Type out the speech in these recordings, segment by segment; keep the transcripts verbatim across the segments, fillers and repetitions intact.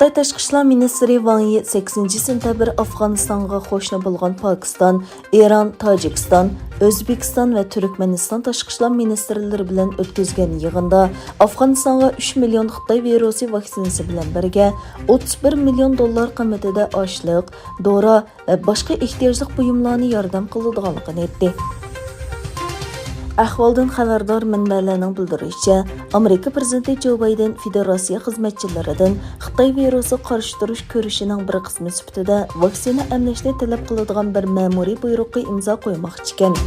خىتاي تاشقى ئىشلار مىنىستىرى ۋاڭ يى سەككىزىنچى سېنتەبىر ئافغانىستانغا قوشنا بولغان پاكىستان، ئىران، تاجىكىستان، ئۆزبېكىستان ۋە تۈركمەنىستان تاشقى ئىشلار مىنىستىرلىرى بىلەن ئۆتكۈزگەن يىغىندا ئافغانىستانغا ئۈچ مىليون خىتاي ۋىرۇسى ۋاكسىنىسى بىلەن بىرگە ئوتتۇز بىر مىليون دوللار قىممىتىدە ئاشلىق، دورا ۋە باشقا ئېھتىياجلىق بۇيۇملارنى ياردەم قىلىدىغانلىقىنى ئېيتتى. ئەھۋالدىن خەۋەردار مەنبەلەرنىڭ بىلدۈرۈشىچە، ئامېرىكا پىرېزىدېنتى جو بايدېن فېدېراتسىيە خىزمەتچىلىرىدىن خىتاي ۋىرۇسىغا قارشى تۇرۇش كۈرىشىنىڭ بىر قىسمى سۈپىتىدە ۋاكسىنا ئەملەشنى تەلەپ قىلىدىغان بىر مەمۇرىي بۇيرۇققا ئىمزا قويماقچىكەن.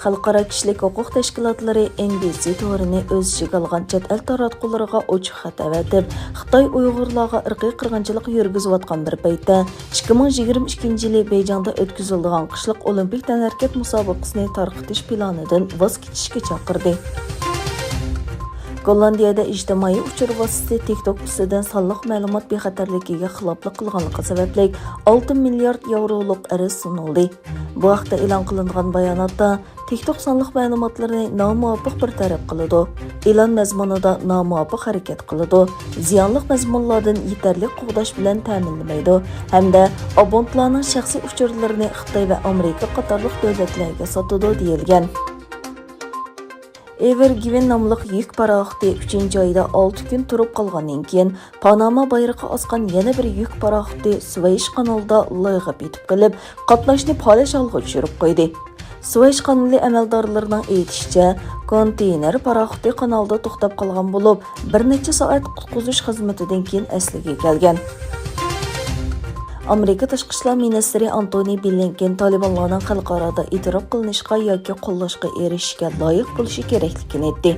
خەلقئارا كىشىلىك ھوقۇق تەشكىلاتلىرى ئېن بى سى تورىنى ئۆز ئىچىگە ئالغان چەت ئەل تاراتقۇلىرىغا ئوچۇق خەت ئەۋەتىپ، خىتاي ئۇيغۇرلارغا ئىرقىي قىرغىنچىلىق يۈرگۈزۈۋاتقان بىر پەيتتە، ئىككى مىڭ يىگىرمە ئىككىنچى يىلى بېيجىڭدا ئۆتكۈزۈلىدىغان قىشلىق ئولىمپىك تەنھەرىكەت مۇسابىقىسىنى تارقىتىش پىلانىدىن ۋاز كېچىشكە چاقىردى. گوللاندىيەدە ئىجتىمائىي ئۇچۇر ۋاسىتىسى تىك توك ئۈستىدىن سانلىق مەلۇمات بىخەتەرلىكىگە خىلاپلىق قىلغانلىقى سەۋەبلىك ئالتە مىليارد ياۋرولۇق ئەرز سۇنۇلدى. بۇ ھەقتە ئېلان قىلىنغان باياناتتا، تىك توك سانلىق مەلۇماتلىرىنى نامۇۋاپىق بىر تەرەپ قىلىدۇ، ئېلان مەزمۇنىدا نامۇۋاپىق ھەرىكەت قىلىدۇ، زىيانلىق مەزمۇنلاردىن يېتەرلىك قوغداش بىلەن تەمىنلىمەيدۇ ھەمدە ئابونتلارنىڭ شەخسىي ئۇچۇرلىرىنى خىتاي ۋە ئامېرىكا قاتارلىق دۆلەتلەرگە ساتىدۇ، دېيىلگەن. ئېۋېر گىۋېن ناملىق يۈك پاراخوتى ئۈچىنچى ئايدا ئالتە كۈن تۇرۇپ قالغاندىن كېيىن، پاناما بايرىقى ئاسقان يەنە بىر يۈك پاراخوتى سۇۋەيش قانىلىدا لايغا پېتىپ قېلىپ، قاتناشنى پالەچ ھالغا چۈشۈرۈپ قويدى. سۇۋەيش قانىلى ئەمەلدارلىرىنىڭ ئېيتىشىچە، كونتېينېر پاراخوتى قانالدا توختاپ قالغان بولۇپ، بىر نەچچە سائەت قۇتقۇزۇش خىزمىتىدىن كېيىن ئەسلىگە كەلگەن. ئامېرىكا تاشقى ئىشلار مىنىستىرى ئانتونى بلىنكېن تالىبانلارنىڭ خەلقئارادا ئېتىراپ قىلىنىشقا ياكى قوللاشقا ئېرىشىشكە لايىق بولۇشى كېرەكلىكىنى ئېيتتى.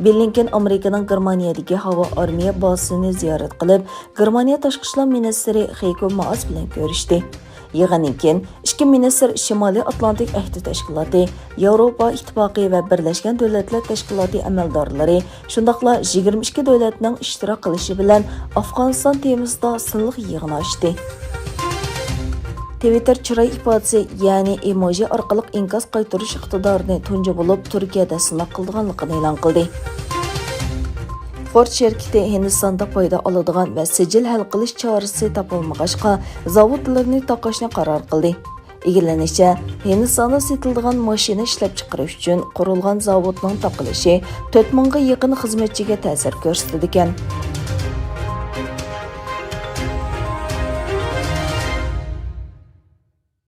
بلىنكېن ئامېرىكىنىڭ گېرمانىيەدىكى ھاۋا ئارمىيە بازىسىنى زىيارەت قىلىپ، گېرمانىيە تاشقى ئىشلار مىنىستىرى خېيكو مائس بىلەن كۆرۈشتى. يىغىندىن كېيىن ئىككى مىنىستىر شىمالىي ئاتلانتىك ئەھدى تەشكىلاتى، ياۋروپا ئىتتىپاقى ۋە بىرلەشكەن دۆلەتلەر تەشكىلاتى ئەمەلدارلىرى، شۇنداقلا يىگىرمە ئىككى دۆلەتنىڭ ئىشتىراك قىلىشى بىلەن ئافغانىستان تېمىسىدا سىنلىق يىغىنى ئاچتى. تىۋىتتېر چىراي ئىپادىسى، يەنى ئېموجى ئارقىلىق ئىنكاس قايتۇرۇش ئىقتىدارىنى تۇنجى بولۇپ تۈركىيەدە سىناق قىلىدىغانلىقىنى ئېلان قىلدى. فورد شىركىتى ھىندىستاندا پايدا ئالىدىغان ۋە سىجىل ھەل قىلىش چارىسى تاپالمىغاچقا، زاۋۇتلىرىنى تاقاشنى قارار قىلدى. ئىگىلىنىشىچە، ھىندىستاندا سېتىلىدىغان ماشىنا ئىشلەپچىقىرىش ئۈچۈن قۇرۇلغان زاۋۇتنىڭ تاقىلىشى تۆت مىڭغا يېقىن خىزمەتچىگە تەسىر كۆرسىتىدىكەن.